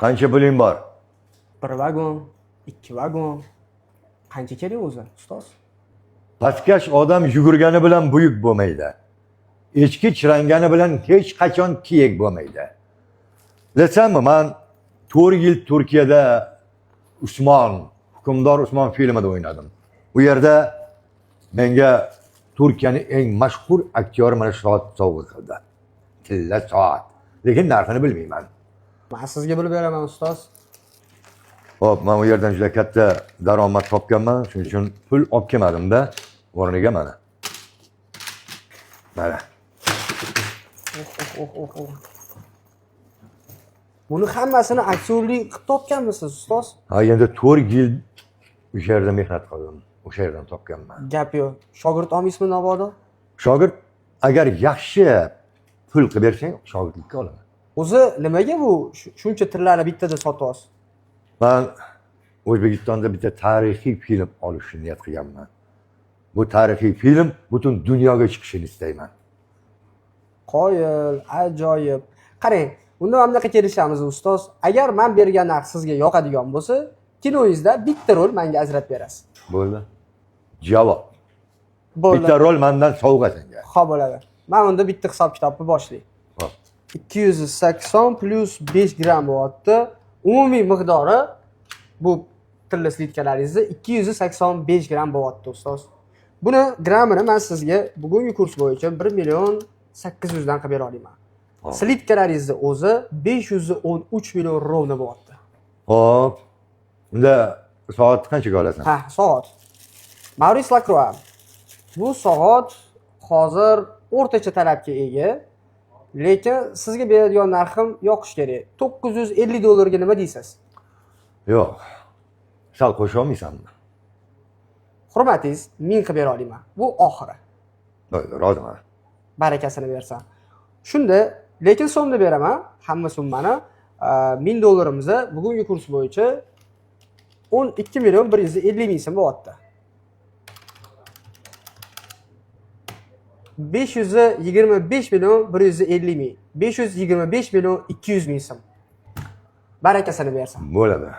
Qancha puling bor? Bir vagon, ikki vagon. Qancha kerak o'zi, ustoz? Pastkash odam yugurgani bilan buyuk bo'lmaydi. Echki chirangani bilan hech qachon kiyik bo'lmaydi. Bilasanmi, man 4 yil Turkiyada Usmon, Hukmdor Usmon filmida o'ynadim. U yerda menga Turkiyaning eng mashhur aktyori mana shu soat sovg'a qildi. Tilla soat. Lekin narxini bilmayman. Man sizga bilib beraman, ustoz. Hop, man u yerdan juda katta daromad topganman, shuning uchun pul olib kelmadim-da, o'rniga mana. Mana. Oh, oh, oh, oh. Buni hammasini aktyorlik qilib topganmisiz, ustoz? Ha, endi 4 yil o'sha yerda mehnat qildim. O'sha yerdan topganman. Gap yo'q. Shogird olmaysizmi mabodo? Shogird agar yaxshi pul qilib bersang, shogirdlikka olaman. O'zi nimaga bu shuncha tillarni bittada sotyapsiz? Man O'zbekistonda bitta tarixiy film olishni niyat qilganman. Bu tarixiy film butun dunyoga chiqishini istayman. Qoyil, ajoyib. Qarang, unda mana bunaqa kelishamiz, ustoz. Agar man bergan narx sizga yoqadigan bo'lsa, kinoyingizda bitta rol menga ajratib berasiz. Bo'ldi. Javob. Bo'ldi. Bitta rol mendan sovg'a senga. Xo'p bo'ladi. Man unda bitta hisob kitobni boshlayman. Hop. 280 plyus 5 gramm bo'lyapti. Umumiy miqdori bu tilla slitkalaringizni 285 gramm bo'lyapti, ustoz. Buni grammini man sizga bugungi kurs bo'yicha 1 million 800 dan qilib bera olaman. Hop. Slitkalaringizni o'zi 513 million ровно bo'lyapti. Hop. Unda soatni qanchaga olasan? Ha, soat. Maurice Lacroix. Bu soat hozir o'rtacha talabga ega, lekin sizga beradigan narxim yoqish kerak. 950 dollarga nima deysiz? Yo'q. Sal qo'sha olmaysanmi? Hurmatingiz, 1000 qilib bera olaman. Bu oxiri. Bo'ldi, roziman. Barakasini bersam. Shunda lekin so'mda beraman, hamma summani. 1000 dollarimiz bugungi kurs bo'yicha 12 million 150 ming so'm bo'lyapti. 525 million 150 ming. 525 million 200 ming so'm. Barakasini bersam. Bo'ladi.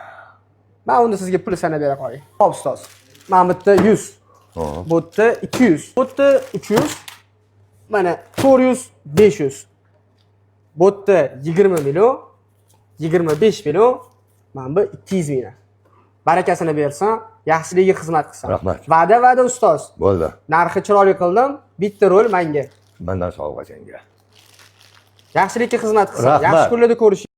Man unda sizga pul sanab bera qolay. Xo'p, ustoz. Mana bu yerda 100. Hop. Bu yerda 200. Bu yerda 300. Mana 400, 500. Bu yerda 20 million, 25 million, mana bu 200 ming. Barakasini bersin, yaxshiligiga xizmat qilsin. Rahmat. Va'da va'da ustoz. Bo'ldi. Narxi chiroyli qildim, bitta rol menga. Mendan sovg'a senga. Yaxshilikka xizmat qilsin. Rahmat. Yaxshi kunlarda ko'rish.